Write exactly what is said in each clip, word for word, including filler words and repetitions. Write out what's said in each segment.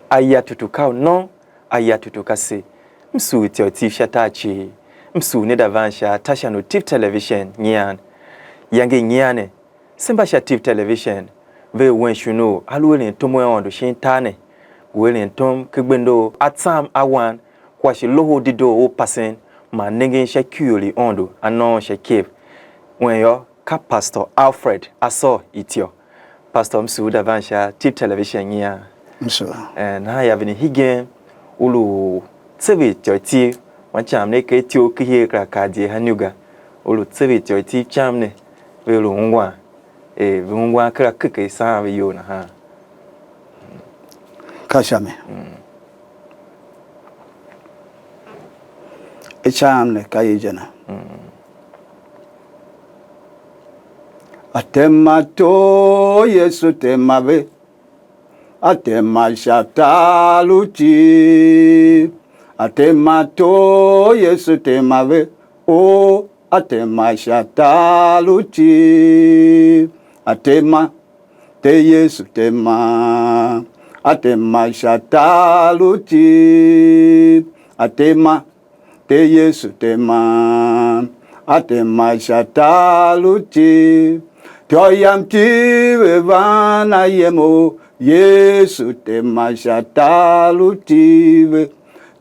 Aya tutu ka u nom, aya tutu ka se. M sugh ityô i Tiv sha tar cii. M sugh ne da van sha tashan u Tiv Television nyian. Iyange i nyian ne, se mba sha Tiv Television, ve wen shon u a lu eren tom u Aôndo shin tar ne, ngu eren tom ken gbenda u a tsam a wan, kua shi Loho u Dedoo u pasen, man nengen sha ikurior i Aôndo a nôôn sha ikev. Wen yô, ka Pastor Alfred Asor Ityô. Pastor, m sugh da van sha Tiv Television nyian. M sugh. Eh, nahan yaven hegen u lu tseven ityô i Tiv, wan cam ne ka ityou ki hie kera kar die ha iniu ga. U lu tseven ityô i Tiv cam ne, ve lu ungwan, eh, ve ungwan kera keke i saan ve iyol nahan. Ka sha mi. Mm. Icam ne ka i je ne. Mm. A tema tor Yesu tema ve, a tema sha tar u Tiv. A tema tor Yesu tema ve, o a tema sha tar u Tiv. A tema, te Yesu tema, a tema sha tar u Tiv. A tema, te Yesu tema, a tema sha tar u Tiv. Ityô yam Tiv a van a yem u Yesu tema sha tar u Tiv.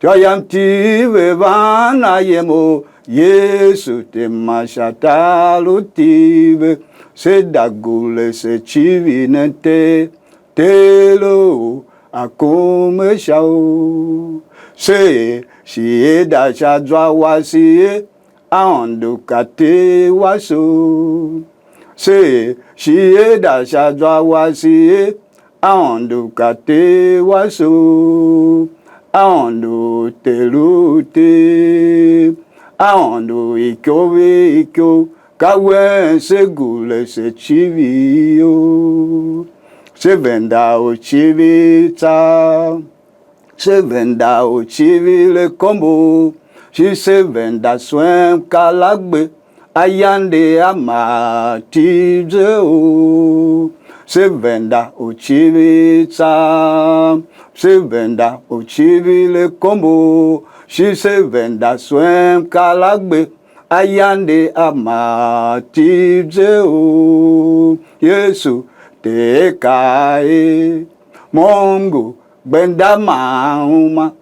Ityô yam Tiv a van a yem u Yesu tema sha tar u Tiv. Se da gure se civir nen Ter, Ter u a kume sha u. Se er shiada sha zwa wase ye, Aôndo ka Ter wase u. Se er shiada sha zwa wase ye, Aôndo ka Ter wase u. Aôndo u Ter u Ter, Aôndo u ikov i ikov, ka wen se gure se civir iyol. Se venda u civir tsa, se venda u civir akombo, shi se venda swem kalagbe, ayande a ma Tiv ze u. Se venda u civir tsa, se venda u civir akombo, shi se venda swem kalagbe, ayande a ma Tiv ze u. Yesu Ter kaa er: Mo m ngu gbenda man uma.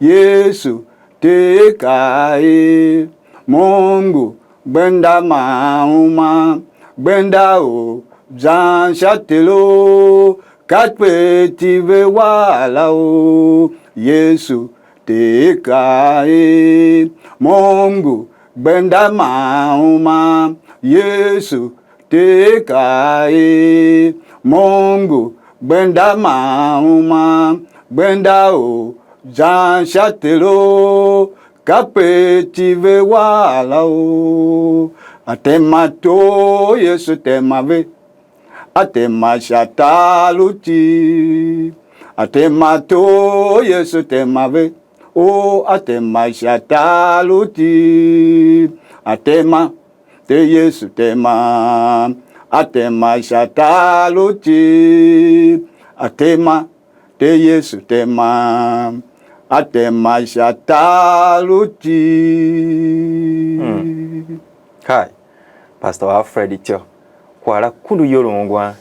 Yesu Ter kaa er: Mo m ngu gbenda man uma, gbenda u zan sha Ter u, kape Tiv a war la u. Yesu Ter kaa er: Mo m ngu gbenda man uma. Yesu Ter kaa er: Mo m ngu gbenda man uma, gbenda u zan sha Ter u, kape Tiv a war la u. A tema tor Yesu tema ve, a tema sha tar u Tiv. A tema tor Yesu tema ve, o a tema sha tar u Tiv. A tema, te Yesu tema, a tema sha tar u Tiv. A tema, te Yesu tema, a tema sha tar u Tiv. Mm. Kai, Pastor Alfred Ityô, kwagh la kundu iyol u ungwan.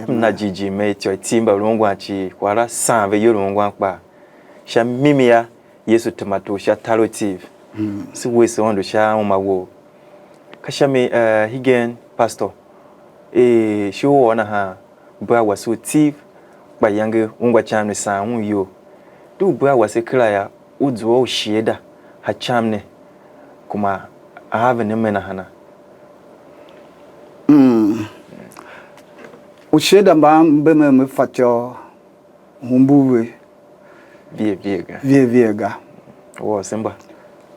M na jighjigh mer ityô i Tiv mba lu ungwan cii, kwagh la saan ve iyol u ungwan kpaa. Sha mimi ya Yesu tema tor sha tar u Tiv. Mm. Se wuese Aôndo sha uma wou. Ka sha mi, eh, hegen, Pastor, eh, shi u ôr nahan, bea wase u Tiv, kpa iyange ungwa cam ne saan un iyol. Di u bea wase kera yô, u zua u shiada ha cam ne, kuma a ven a me nahana? Mm. U shiada mban mbe me, me fatyô u mbu ve vie vie ga. Vie vie ga. Woo, se mba.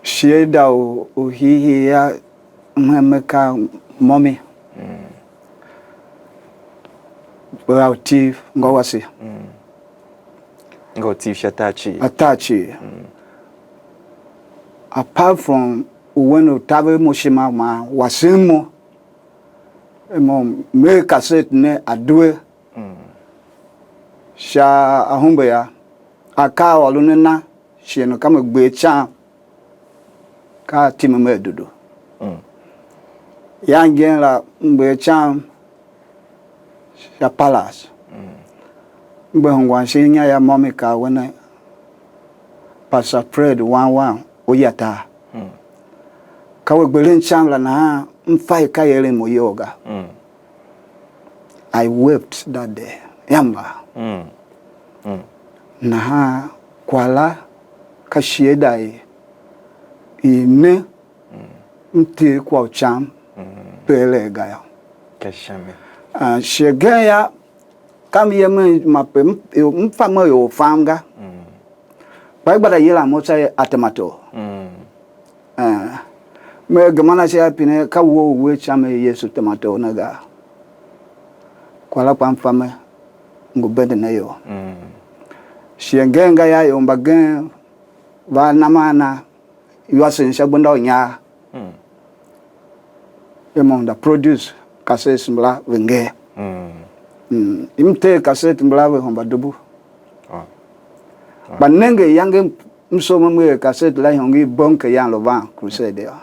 Shiada u, u hiihii a mhen me ka môm. Mm. Kpela u Tiv ngô wase. Mm. Ngô Tiv sha tar cii. A tar cii. Mm. Apart from uwen u taver mo ishima, man wasen mo, Mo m er kaseti ne a due sha ahumbe a, akaa a ôron a na, shighe u ka me gber icam, ka a time me a dudu. Iyange igen la m gber icam sha Palace. M gbe hungwan shin inya ya môm i kaa we ne, Pastor Fred wan wan u yatar. Ka we gberen icam la nahan m fa i ka i eren mo iyol ga. I wept that day. Yamba. Nahan kwagh la ka shiada i, i ne m tile kwagh u cam pe ere ga yô. Ka sha mi. Ah, shighe gen yô, ka m yem ma pe m, m fa me ior fam ga. Kpa i gba da yilan mo sha atemator. Eh, me gema na sha a pine, ka wo u we cam er Yesu tema tor ne ga. Kwagh la kpa m fa me ngu benden a ior. Shighe ngeen ga yô, ior mbagenev va nam a na, iwasen sha gbenda u inyar. Ve mo nda produce cassettes mbala ve nger. Mm, m tee cassette mbala ve hemba dubu. Kpa nenge iyange m soo me er cassette la ihongo i bom ke yan lu van crusade yô.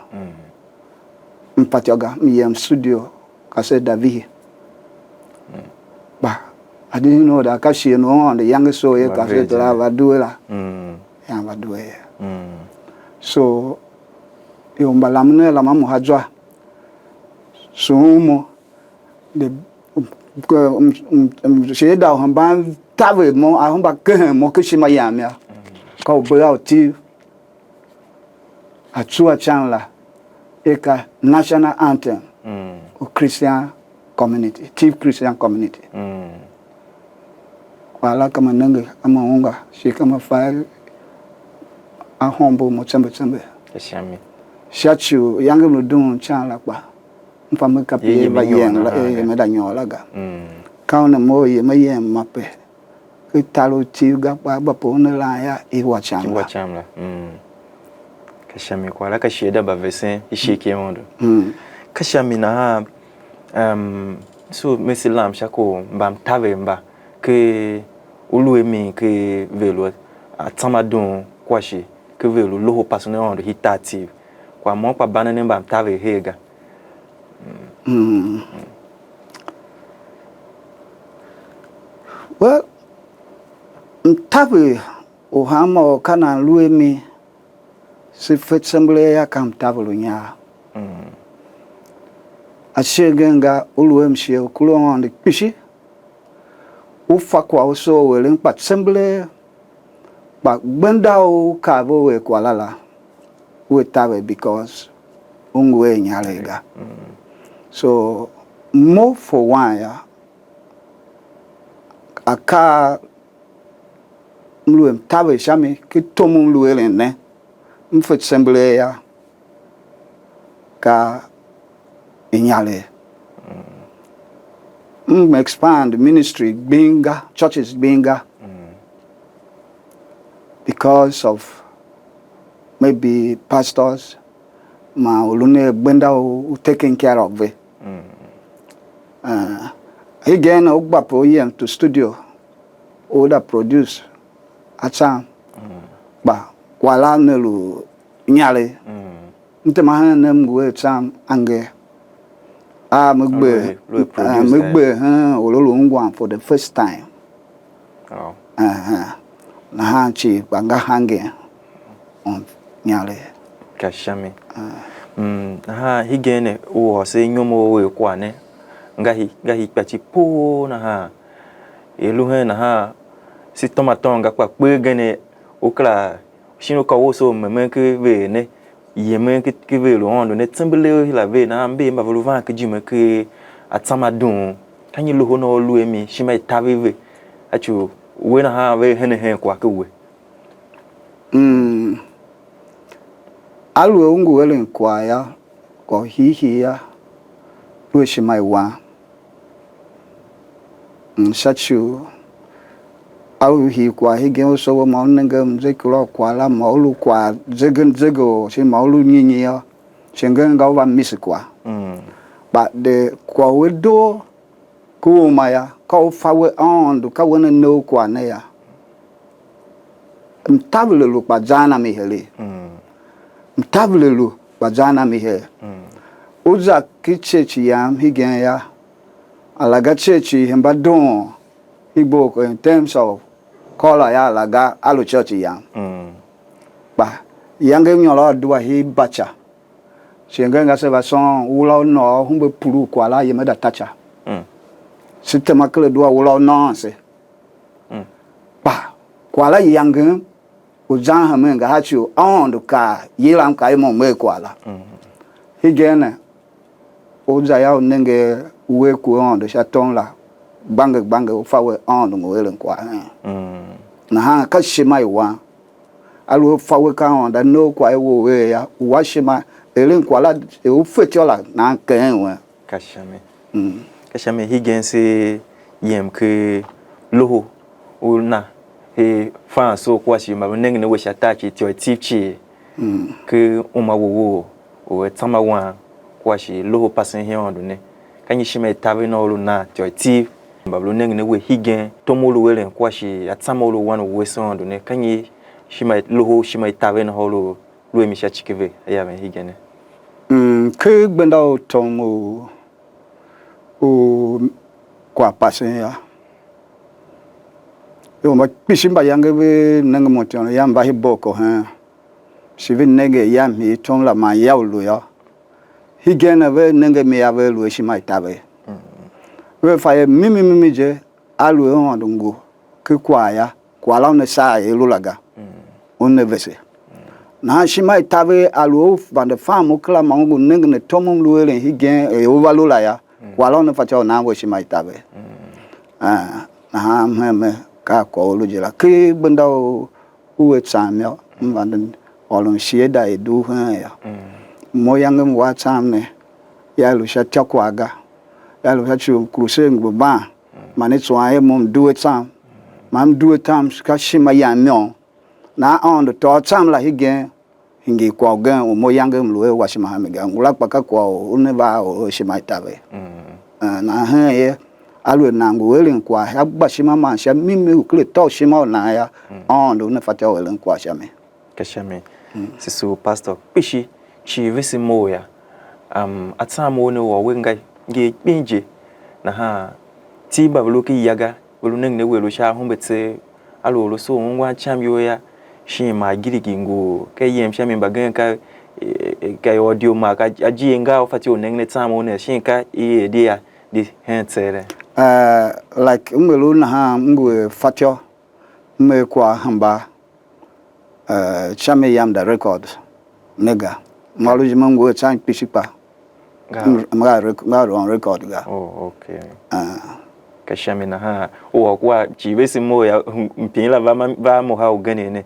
M fatyô ga, m yem studio, cassette da vihi. Kpa I didn't know that ka shighe u Aôndo yange soo ye cassette la va due la. Yan va due ye. So ior mba lamen a lamen mo ha zwa. Sughun mo, de, um, um, um, um, shi da u hemban taver mo, a hemba kehen mo ken ishima yam yô. Ka u bea u Tiv, a tsua can la, er ka national anthem u Christian community, Tiv Christian community. Kwagh la ka me nenge, ka me ungwa, shi ka me fa ahombo mo tsembe tsembe. Sha ci u iyange m lu dughun can la kpa, m fa me kape ye me va yem la, eh, me da nyôr la ga. Ka una mo ye me yem ma pe, ke tar u Tiv ga, kpa gba pe una lan ya i wa cam la. Ka sha mi kwagh la ka shiada mba vesen i shi ki Aôndo. Ka sha mi nahan, um, so me se lam sha ko mbamtaver mba ke u lu a mi ke ve lu a tsama doon kwa shi ke ve lu loho pasen Aôndo hii tar Tiv. Kwagh môm kpa banen mbamtaver her ga. Well, mtaver u hanma or ka nan lu a mi, se fe tsembelee yô, ka mtaver u inyar. Ashe gen ga, u lu a mshighe u kure Aôndo kpishi, u fa kwagh u soo u eren kpa tsembelee, kpa gbenda u u kav ve u er kwagh la la, u a taver because u ngu a inyaregh ga. So mo for one yô, akaa m lu a mtaver sha mi, ki tom u m lu eren ne, m fe tsembelee yô, ka inyaregh. M expand ministry gbing ga, churches gbing ga, because of maybe pastors man u lu ne gbenda u, u taking care of ve. Uh, again, u gba pe u yem to studio, u da produce a tsam, kpa kwagh la ne lu inyaregh. M tema hen ne, m ngu a tsam angev. A me gbe, me gbe hen or u lu ungwan for the first time. Nahan cii kpa nga hangen inyaregh. Ka sha mi. Mm, nahan hegen ne u ôr se inyom u er kwagh ne, nga hi, nga hi kpa ci poo nahan. I lu hen nahan, se tom atôn ga kpa kper gen ne, u kera shin u ka u se u memen ken ver ne, yemen ken, ken ver u Aôndo ne, tsembelee u hira ver nahan, mber mba ve lu van ken ijime ken atsam a dughun. Ka nyi loho na u lu a mi, ishima i taver ve? A ci u we nahan ve henen hen kwagh ken we. Mm. Aluer u ngu eren kwagh yô, kwagh u hiihii yô, lu a ishima i wan. Mm, sha ci u a u hii kwagh hegen u soo, ma u nenge mzekere u kwagh la, ma u lu kwagh zegerzege u, shin ma u lu nyi nyi yô, shi ngeen ga u va mise kwagh. Mm. Kpa de kwagh u a doo ku uma yô, ka u fa we Aôndo, ka we ne ne u kwagh ne yô. Mtaver lu kpa zan a mi heregh. Mtaver lu kpa zan a mi her. U za ki church yam hegen yô, alaga church i hemba doon i gboko in terms of color yô, alaga a lu church yam. Kpa iyange i nyôr a dua hii baca. Shi ngeen ga se va sôn ura u nôô, hembe pulu kwagh la yem a da taca. Se tema ker a dua ura u nôôn se. Kpa kwagh la yangem u zan hemen ga, ha ci u Aôndo kaa, yilam kaa i mo m er kwagh la. Hegen ne, u za yô, u nenge uwegh ku Aôndo sha tom la, gbange gbange, u fa we Aôndo ngu eren kwagh hen. Nahan ka ishima i wan. A lu a fa we ka Aôndo, a ne u kwagh a we u er yô, u wa ishima, eren kwagh la, er u fetyô la, nan keghen wen. Ka sha mi. Ka sha mi hegen se yem ken loho u na he fan soo kua shi mba lu nengen a we sha tar cii, ityô i Tiv cii, ken uma wowo u a tsama wan kua shi loho pasen hen Aôndo ne. Ka nyi ishima i taver na u lu nan ityô i Tiv? Mba ve lu nengen a we hegen, tom u lu eren kua shi a tsama u lu wan u wuese Aôndo ne, ka nyi ishima i loho, ishima i taver nahan u lu, lu a mi sha ciki ve, a yaven hegen ne? Mm, ken gbenda u tom u, u kwaghpasen yô, ior mba kpishi mbayange ve nenge mo ityôno yam, mba hiboko hen, shi ve nenge ya mhii tom la man ya u lu yô, hegen ne ve nenge mi a ve lu a ishima i taver. Ve fa er mimi mimi je, a lu a Aôndo ngu ken kwagh yô, kwagh la una saa er lu la ga, una vese. Nahan ishima i taver a lu a u vande fam u kera ma u ngu nengen a tom u m lu eren hegen er u va lu la yô, kwagh la una fatyô u nan we ishima i taver. Ah, nahan m hen me ka a kwagh u lu je la. Ken gbenda u u a tsam yô, m vande ôron shighe da er dugh heen yô. Mo yange m wa a tsam ne, ya lu sha ityôkwagh ga, ya lu sha ci u crusade ngu ban, man i tsuwan er mo m due tsam, man m due tsam ka ishima yam môm. Nahan Aôndo tôô tsam la hegen, hingir kwagh ugen u mo yange m lu a washima a mi ga. Ngula kpa ka kwagh u una va a or ishima i taver. Eh, nahan hen ye, aluer nan ngu eren kwagh sha gbashima man sha mimi u ken atô u ishima u nan yô, Aôndo una fatyô u eren kwagh sha mi. Ka sha mi. Sisi u pastor kpishi, cii vese mough yô. Um, a tsam u ne u a we nga ngee kpishi je, nahan Tiv mba ve lu ken ya ga, ve lu nengen a we lu sha ahumbe tseegh, a lu or u soo ungwan icam iyol yô, shin ma girigi ngu ka iyem sha mi mbagenev ka, eh, eh, ka audio ma ka ajiir nga u fatyô u nengen a tsam u ne, shin ka i er di a di hen tseeren? Eh, like m er u nahan m ngu a fatyô, m er kwagh hemba, eh, sha mi yam da record ne ga. Ma lu jime m ngu a tsam kpishi kpa. Nga m, m ga rec-, m ga run record ga. Oh, okay. Ah. Ka sha mi nahan u a kua cii vese mough yô, mpin la va ma, va mo ha ugen ne.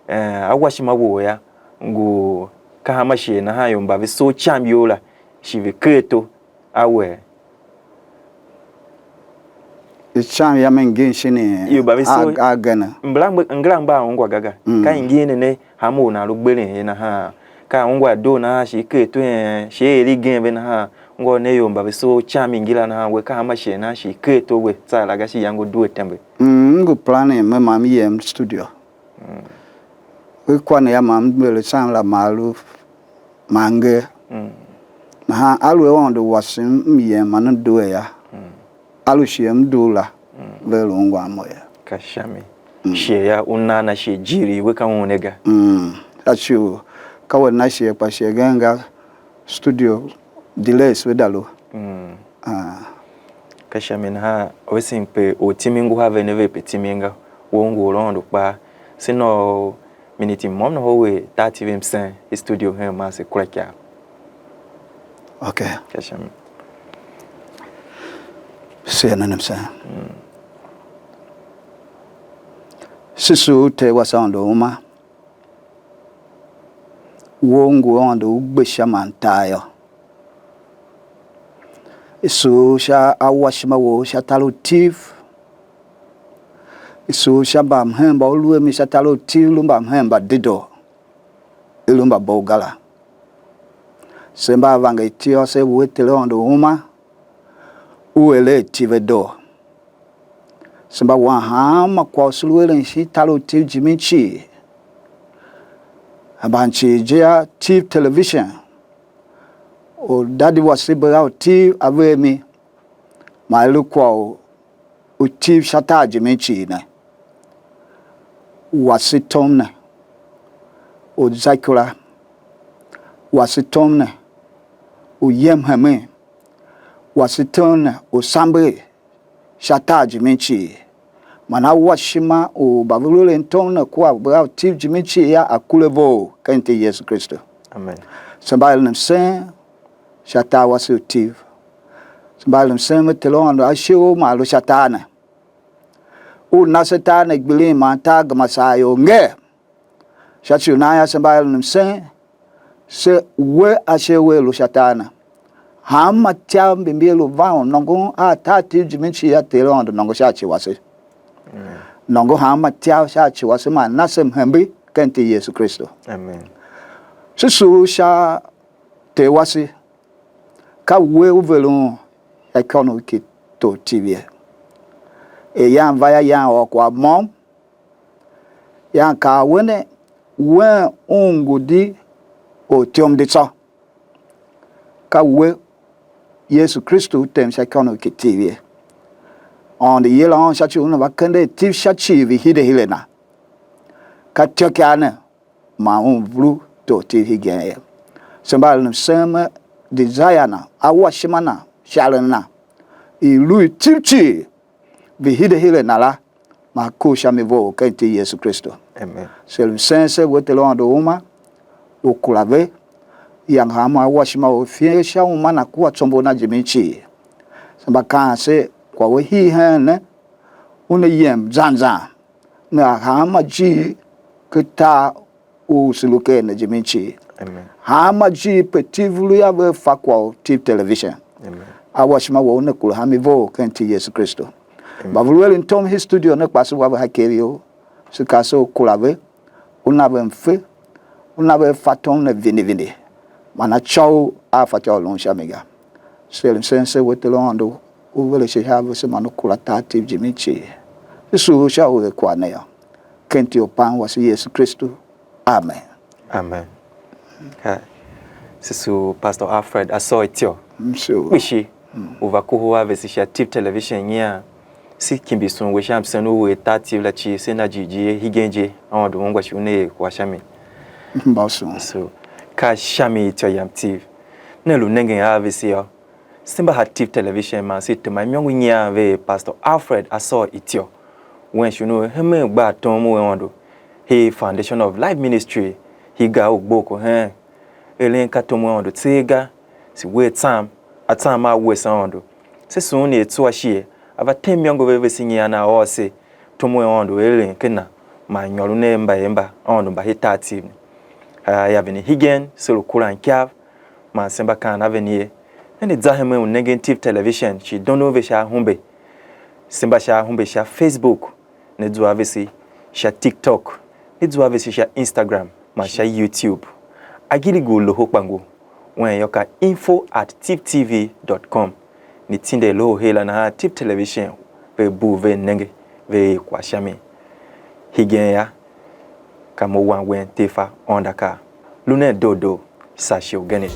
Eh, a washima wou yô, ngu ka hanma shighe nahan ior mba ve soo icam iyol la, shi ve ker ato a we? Icam yam i ngin shin i ior mba ve a, soo a gene. Mbala mbe, ngera mba a ungwa ga ga. Mm. Ka i ngin ne ne, hanma u nan lu gberen ye nahan. Ka ungwa doo nahan shi i ker ato, eh, shi er igen ve nahan, ngô ne ior mba ve soo icam i ngila nahan we, ka hanma shighe nahan shi i ker ato we, tsô la ga shi yange u due tembe. Mm, m ngu planning me ma m yem studio. Mm. I kwa ne ya ma m ver icam la ma a lu ma a nger. Mm. Nahan aluer Aôndo wasem m yem man m due yô, mm, a lu shighe m dugh la, mm, ve lu ungwan mo ye. Ka sha mi. Mm. Shighe yô, u nan a shighe jighilii we ka un ne ga. Mm. Sha ci u ka we na shighe, kpa shighe gen ga studio delays ve da lu. Mm. Ah. Ka sha mi nahan, u esen pe ortimi ngu a ven a ve pe timi ga, we u ngu or Aôndo kpaa. Se nôô miniti môm nôhô we tar TV msen i studio hen man se kura ikyav. Okay. Ka sha mi. Se nen msen. Mm. Sisi u Ter wase Aôndo uma. Wou ngu Aôndo u gbe sha man tar yô. I sugh sha awashima wou sha tar u Tiv. I sugh sha mbamhen mba u lu a mi sha tar u Tiv, lu mbamhen mba dedoo, i lu mba bov ga la. Se mba a vangertiôr, se we Ter Aôndo uma, u er ativ a doo. Se mba wan hanma kwagh u se lu eren shin tar u Tiv Jimin cii. Mban cii je a Tiv Television, u dadi wase bera u Tiv a ver mi, man i lu kwagh u, u Tiv sha tar jimin cii ne. Wase tom ne u za ikura, wase tom ne u yem hemen, wase tom ne u samber sha tar jimin cii. Man a wa ishima u mba ve lu eren tom ne kua bera u Tiv jimin cii yô, a kure vough ken iti i Yesu Kristu. Amen. Se mba eren msen sha tar wase u Tiv. Se mba eren msen, me Ter Aôndo, ashe u ma lu sha tar ne, u na se tar ne gbilin man tar gema saa ior nger. Sha ci u nan yô, se mba eren msen, se we ashe u a lu sha tar ne. Hanma ityav mbi mbi lu van u nôngon a tar Tiv jimin cii yô, Ter Aôndo, nôngo sha ci wase. Nôngo hanma ityav sha ci wase man na se mhembe ken iti i Yesu Kristu. Amen. Se sugh sha Ter wase, ka we u veren un sha ikônough ki tor Tiv ye. Er yan va yô, yan ôr kwagh môm, yan kaa we ne, wen un ngu di ortyom di tsô. Ka we Yesu Kristu u tem sha ikônough ki Tiv ye. Aôndo yila un sha ci u una va kende Tiv sha cii, ve hide hire na. Ka ityôkyaa ne man un vulu tor Tiv hegen ye. Se mba eren msen, me desire na, a wa ishima na, isharen na, i lu i Tiv cii, ve hide hire na la, man kur sha mi vough ken iti i Yesu Kristu. Amen. Se lu msen se we Ter Aôndo uma, u kura ve, iyange hanma a wa ishima u fie sha uma na kua tsombor na jimin cii. Se mba kaan se, kwagh u hii heen ne, una yem zan zan, ne a hanma ijiir ken tar u se lu ker ne jimin cii. Amen. Hanma ijiir pe Tiv lu yô, ve fa kwagh u Tiv Television. Amen. A wa ishima wou ne kure ha mi vough ken iti i Yesu Kristu. Mba ve lu eren tom hen studio ne kpaa, se wa ve ha ikev you, se kaa se u kura ve, u na ve mfe, u na ve fa tom ne vindi vindi, man a côugh a fatyô u lun sha mi ga. Se eren msen se we Ter Aôndo, u vere ashe sha vese man u kura tar Tiv jimin cii. Se sugh sha u er kwagh ne yô, ken iti u Pav wase Yesu Kristu. Amen. Amen. Ka se sugh Pastor Alfred Asor Ityô Msu. kpishi u va kohol a vese sha Tiv Television nyian. Se kimbi sughun we sha msen u we tar Tiv la cii, se na jighjigh hegen je, Aôndo ungwa shi una er kwagh sha mi. Mbasu. So, ka sha mi ityô yam Tiv. Ne lu nengen a vese yô, se mba ha Tiv Television man se tema imôngo nyian ve er Pastor Alfred Asor Ityô. Wen shi una hemen gba tom u Aôndo her Foundation of Life Ministry, hii ga u gboko hen. Eren ka tom u Aôndo tseegh ga, se wer tsam, a tsam a wese Aôndo. Se sughun er tsua shighe, a va tem imôngo ve vese nyian a ôr se tom u Aôndo eren ken na, man nyôron a mbayev mba Aôndo mba hen tar Tiv ne. A yaven hegen, se lu kuran ikav, man se mba kaan a ven ye, ne de za hemen u nengen Tiv Television, shi dondon ve sha ahumbe. Se mba sha ahumbe sha Facebook, ne zua vese sha TikTok, ne zua vese sha Instagram man sha YouTube. Agiligi u loho kpa ngu, wen yô ka info at tivtv dot com. Ne tinde loho her la nahan Tiv Television ve bugh ve nenge, ve er kwagh sha mi. Hegen yô, ka mo wan wen Tefa Onda Kaa. Lu nen doo doo, saa shighe ugen.